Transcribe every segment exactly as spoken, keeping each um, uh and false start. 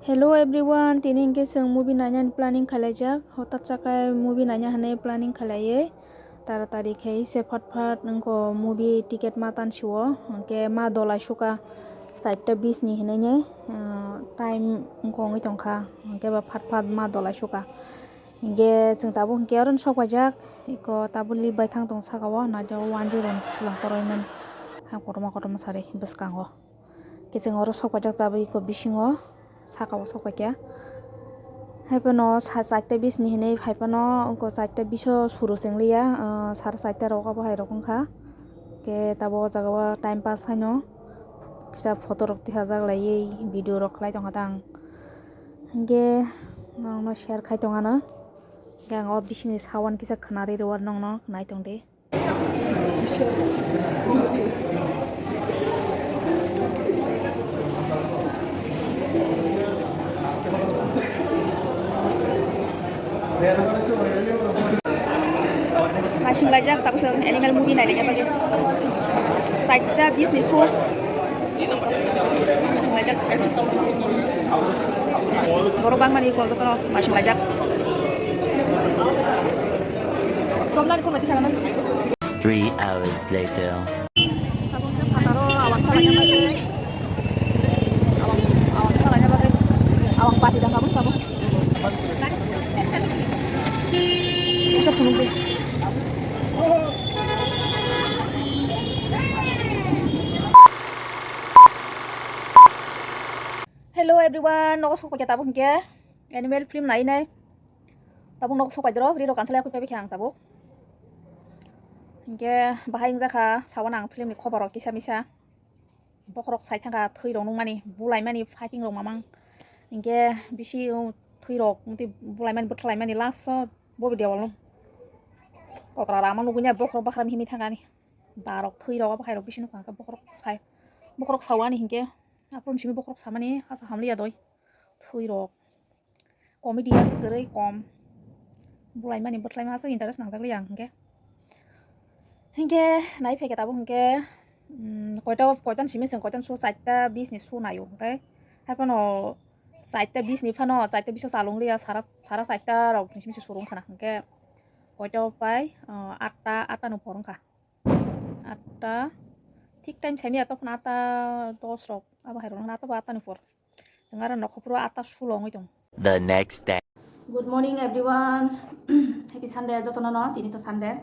Hello everyone, tini hwnkhe chwng movie nainani planning khlaijak. Hotak chakai movie naina hwnwi planning khlaiwi taratari khe se phat phat wngkho movie ticket ma tansio. Hwnkhe ma dolai suka charta bisni hwnwi ne, ah, time wngkha wngwi tongkha. Hwnkhe ba phat phat ma dolai suka. Hwnkhe chwng tabuk hwnkhe oro sok paijak. Iko tabuk lift bai thang tong saka o, naitugwi one zero ni kichwlang torwi mani. Ha kotorma kotorma sari bwskango. Khe chwng oro sok paijak tabuk iko bisingo, saka o sok paikha. Haiphano sa-, charta bisni hwnwi haiphano iko charta biso suru chwng liya, ah, sara charta rok abo hai rok wngkha. Khe tabuk o jaga o time pass haino kisa photo rok tikhajak laiwi video rok khlai tongkha tang. Hwnkhe norokno share khai tong ano. Hwnkhe ang o bisingni sound kisa khwnarwi rw nokno nai tong di. Masing laijak, tabuk chwng animal movie naina khe paijak. Charta bisni show. Masing laijak. Borok bangmani kol dokano masing laijak. Romlani phone bai tisa gana. Three hours later. Tabuk khe phataro awang salaina bagwi, awang, awang salaina bagwi awang bati dang tabuk tabuk. Bisa phunuk de. Hello everyone, nogo sok paikha tabuk hwnkhe animal film nainai. Tabuk nogo sok paidoro, riro kansalai khe paikha ang tabuk. Hwnkhe bahai wngjakha sawana ang film ni khobor rok kisa misa. Bokhorok sai thangkha, thwi rok nukmani, bulaimani, fighting rok mamang. Hinkhe bisi, um, thwi rok, umtwi bulaimani, bwthlaimani, last o bobi dewal no kotra rama nugwi ya, bokhorok bakhram himwi thangkha ani. Da rok, thwi rok, abo hai rok bisi nukha, hinkhe bokhorok sai, bokhorok sao ani hinkhe, aphuru ni simi bokhorok samani, asa hamliya doi, thwi rok. Comedy aswk kwrwi kom. Bulaimani bwthlaima aswk interest nangjak li ang hinkhe. Hinkhe nai phaikhe tabuk hinkhe, mm, koita, koita ni simi chwng koita ni show, charta bis ni show naio hinkhe. Haiphano charta bis ni phano, charta bis o chalung liya, sara, sara charta rok ni simi se show rwngkha na hinkhe. Koita o pai, ah, atta, atta ni por wngkha. Atta, thik time saimaya tokphano atta dos rok, abo hai rok wngkha na, atta ba atta ni por. Chwng aro nokho phuru atta sulo wngwi tongo. The next day. Good morning everyone. Happy Sunday jotono no, tini to Sunday.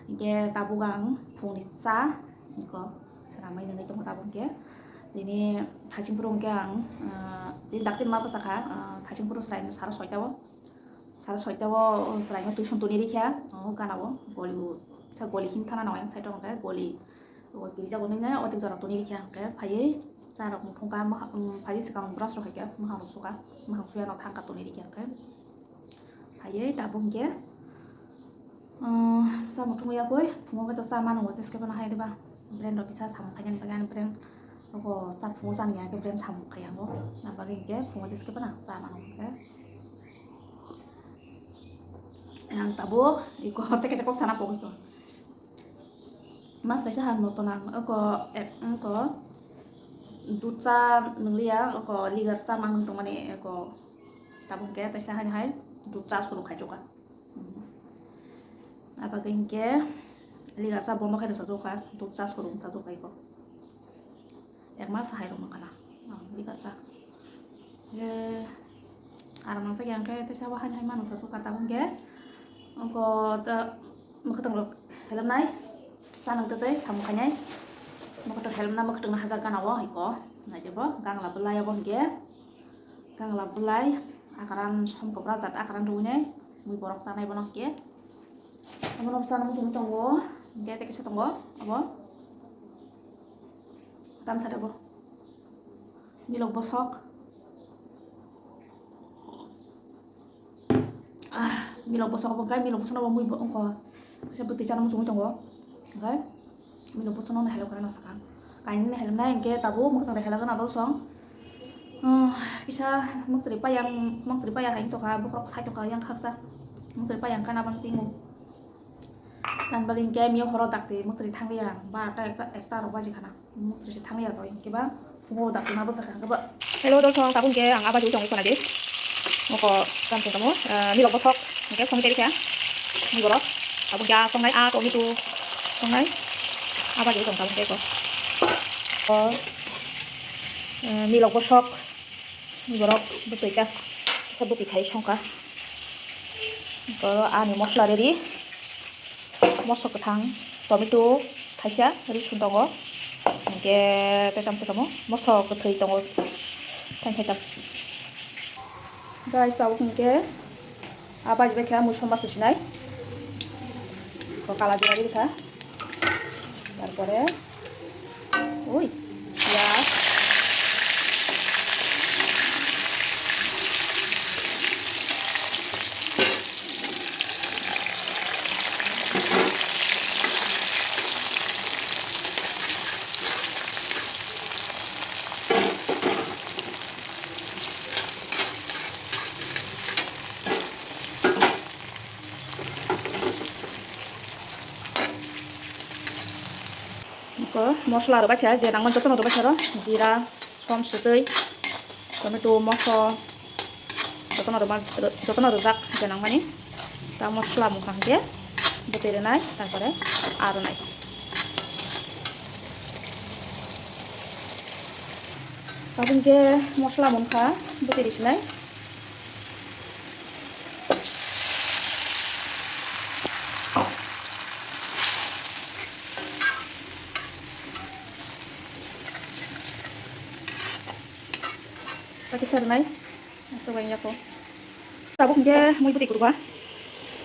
Hinkhe tabuk ang phungni cha, iko, swnamwi nungwi tongo tabuk hinkhe. Tini thaiching phuru hinkhe ang, ah, tini dakti ma bwchakha, ah, thaiching phuru sara soita o. Sara soita o chwraino tuition toni rikha, o gana o goli o, sa goli himthana nang yang side o hwnkhe goli o kirja gonwi nai o tik jora toni rikha hwnkhe phaiwi cha rok muthungkha, mwkha-, um, phaiwi swkang brush rok haikhe mwkhang rok sukha, mwkhang suya no thangkha toni rikha hwnkhe phaiwi tabuk hwnkhe, um, cha muthungwi yakwi phungo khe to cha mano jeske phano hai diba, brand rok kisa samung khainani bagwi ani brand nogo cha phungo chani ya khe brand samung khai yango, aboni bagwi hwnkhe phungo jeske phano cha mano hwnkhe. Ang tabuk iko teke kok sana pokis to. Mas kaisa han moto nang iko ek iko dutsa nunglia iko ligar sa mang tongmani iko tabuk ke taisa hani hai dutsa suru khai choka. Abagwi hinkhe ligar sa bondo khai rwsa choka dutsa suru sa choka iko. Ek mas hai rok mankha na. Ang bikasa. Ye, aram nangsa yang khe tei sabo hai hai mano sa suka tabung khe. Ongko ta mwkhwtwng rok helamnai. Chanang tei samung khainai. Mwkhwtwng helamna mwkhwtwng na hajak gana o hiko. Nai jabo gangla bwlai abo hike. Gangla bwlai akaran som kopra jat akaran rwnai. Mui borok chanai bono hike. Abo no bwsano muchungwi tongo. Hike tei kisa tongo abo. Tamsa rebo. Milok bosok. Ah, milok bosok bo kai milok bosok no bo mui bo ongko. Kisa bwtwi chana muchungwi tongo. Oke. Milok bosok no hello kana saka. Kaini hello na engke tabu mukta hello kana dol song. Hmm, kisa muktri payang, muktri payang hai tokha bokrok sai tokha yang khaksa. Muktri payang kana bang tingo. Tan bali hingke mio horo dakti muktri thangya, barota ekta, ekta rok baji khana. Muktri se thangya to hingke ba Bo dakti ma bwsa kha ba. Hello, dol song, tabuk khe ang aba jui tongwi khona di. Moko kam se tamo, eh, milok bothok, hingke songwi teri kha. Ni borok. Tabuk ya songnai a tomato songnai. Aba jui tong tabuk khe ko. O, eh, milok bothok. Ni borok bwtwi kha. Sa bwtwi khai songkha. Ko ani mosla ready. Moso kwthang, tomato thaisa, rwsong tongo. Hingke tei tamsa tamo moso kwthwi tongo. Thang thai tam. Guys, tabuk hingke a baji bai khe mui somba se sinai. Ko kala jora rikha. Tarpore Ui, piyaj. Iko mosla rwbaikha, je nangmani jotono rwbaikha oro, jira, som, swtwi, tomato, moso, jotono rwma-, jotono rwjak je nangmani. Ta mosla mungkha hwnkhe bwtwi rwnai, tarpore a rwnai. Tabuk hwnkhe mosla mungkha bwtwi rwsinai. Pati sarnai, aswk bai yako. Tabuk hwnkhe mui bwtwi kurba.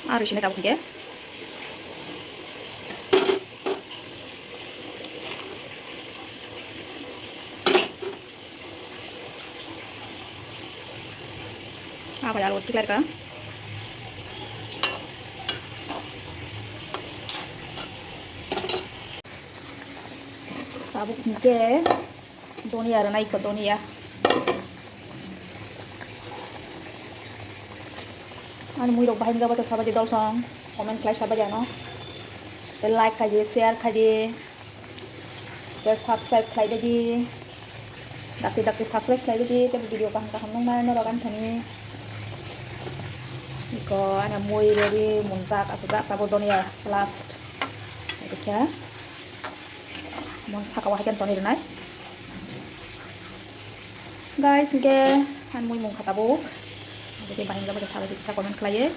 Ar rwsinai tabuk hwnkhe. Abai alu chiklai ka. Tabuk hwnkhe donia rwnai ko donia. Ani mui rok bahai wngya bo to sabaidi dolsong comment khlai sabaidi ano. Tei like khaidi, share khaidi. Tei subscribe khlai baidi. Dakti dakti subscribe khlai baidi. Tei video kaham kaham nungnai norok ani thani. Iko ani mui ready munjak aswk jak tabo donia last. Ekha. Mon saka o hai khe toni rwnai. Guys, hingke ani mui mungkha tabuk. Jadi bahai wngya bo sabaidi kisa comment khlai.